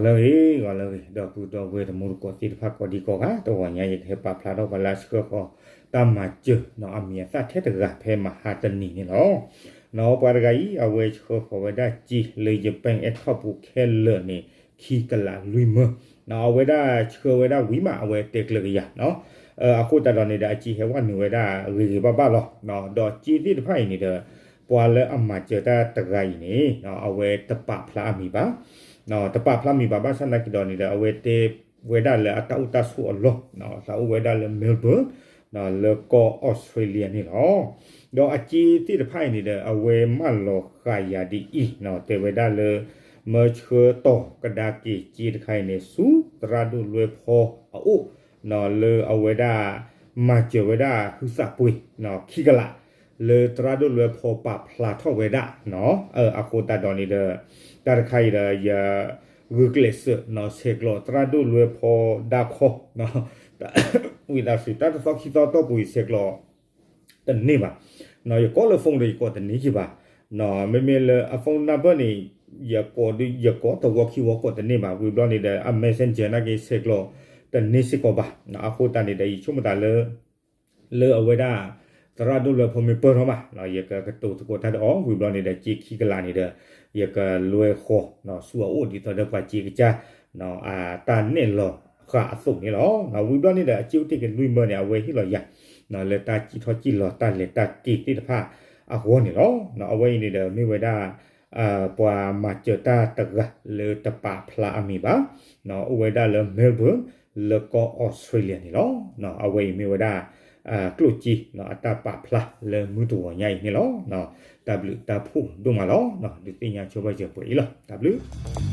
လၢအဂ့ၤ ဂီၤလၢအဂ့ၤ ဒီပုၢ်ဒီဝဲၢ်တံၤသကိးသ့ၣ်တဖၣ်ကိးဒံကိးဂၤ တဂီၤညါအံၤ ယကဟဲပာ်ဖျါထီၣ်ပှၤလၢအဆှၢဃီၤတၢ်မၤစၢၤ အမံၤအသၣ်ထဲတဂၤဖဲမဟါတနံၤန့ၣ်လီၤ. ပှၤတဂၤအံၤ အဝဲဆှၢဃီၤဝဲဒၣ်စ့လၢယ bank account ပူၤခဲလၢာ်န့ၣ် ခံကလးလွံၢ်မၢ, အဝဲဒၣ်ဆှၢဝဲဒၣ်ဝံၤမး အဝဲတဲကျၢၤကယၤ အဃိသတးဒီးန့ၣ်ဒီး အစ့ဟဲဝဲနုာ်ဝဲဒၣ်ဂ့ၤဂ့ၤဘၣ်ဘၣ်လီၤ. ဒီးစ့သ့ၣ်တဖၣ်အံၤန့ၣ်ဒီး ပှၤလၢအမၤစၢၤတၢ်တဂၤအံၤန့ၣ် အဝဲတပာ်ဖျါအမံၤဘၣ်. တပာ်ဖျါမံၤဘၣ်ဘၣ်ဆၣ်သနာ်က့ဒီးန့ၣ်ဒီး အဝဲတဲဝဲဒၣ်လၢအတၢ်အိၣ်တၢ်ဆိးအလီၢ် သးအိၣ်ဝဲဒၣ်လၢ Melbourne လၢကီၢ် Australia န့ၣ်လီၤ. ဒီးအစ့သ့ၣ်တဖၣ်အံၤန့ၣ်ဒီး အဝဲမၢလီၤဃာ်ယၤဒ်အံၤ တဲဝဲဒၣ်လၢ မၢဆှၢတီၤကဒါက့ၤစ့တခါအံၤန့ၣ် ဆူသရၣ်ဒိၣ်လွဲဖီအအိၣ် လၢအဝဲဒၣ် မၤစၢၤဝဲဒၣ်ဟုသးပှ့ၤ ခံကလး လၢသရၣ်ဒိၣ်လွဲဖီပာ်ဖျါထီၣ်ဝဲဒၣ် အဃိသတးဒီးန့ၣ်ဒီး တၢ်တခါအံၤဒီး ယဂုာ်ကျဲးစၢး ဆဲးကျိးသရၣ်ဒိၣ်လွဲဖီဒါခီ ဝံသးစူၤ တၢ်တသီခံသီတီၢ်ပူၤအံၤ ဆဲးကျိးတန့ၢ်ဘၣ်. ယကိးလၢ phone ဒီးယကိးတန့ၢ်က့ၤဘၣ်. မ့မ့ၢ်လၢအ phone number န့ၣ် ယကိးတဝီခံဝီကိးတန့ၢ်ဘၣ်. ဝံၤဘျီန့ၣ်ဒီး အ messenger နာ်က့ ဆဲးကျိးတန့ၢ်စ့ၢ်ကီးဘၣ်. အဃိသတးန့ၣ်ဒီး ယဆိကမိၣ်သးလၢ လၢအဝဲဒၣ် သရၣ်ဒိၣ်လွဲဖီမ့ၢ်ပၢၢ်ထီၣ်ဘၣ် ယကကတိၤသကိးတၢ်ဒီးအီၤ ဝံၤဘျီန့ၣ်ဒီး စ့ခံကလးန့ၣ်ဒီး ယကလွဲဃီၤ ဆူအအိၣ်ဒ်သိးဒီးပှၤစ့ကစၢ် တၢ်နဲၣ်လီၤဃာ်အသိးန့ၣ်လီၤ. ဝံၤဘျီန့ၣ်ဒီး အစ့အိၣ်တ့ၢ်က့ၤလွံၢ်မၢန့ၣ် အဝဲဟ့ၣ်လီၤယၤ လၢတၢ်စံၣ်ထီၣ်စံၣ်လီၤတၢ်လဲၤတၢ်က့ၤသ့ၣ်တဖၣ်အဂီၢ်န့ၣ်လီၤ. အဝဲအံၤန့ၣ်ဒီး မ့ၢ်ဝဲဒၣ် ပှၤမၤစၢၤတၢ်တဂၤလၢတပာ်ဖျါအမံၤဘၣ်, အိၣ်ဝဲဒၣ်လၢ Melbourne လၢကီၢ် Australia န့ၣ်လီၤ. အဝဲအံၤမ့ၢ်ဝဲဒၣ် ကျိၣ်စ့ အတၢ်ပာ်ဖျါလၢမုၢ်တဂီၤညါအံၤန့ၣ်လီၤ. တၢ်ဘျုးတၢ်ဖှိၣ်ဒိၣ်မးလီၤ. ဒုးသ့ၣ်ညါဆိပာ်စၢၤပှဲၤအံၤလီၤ. တၢ်ဘျုး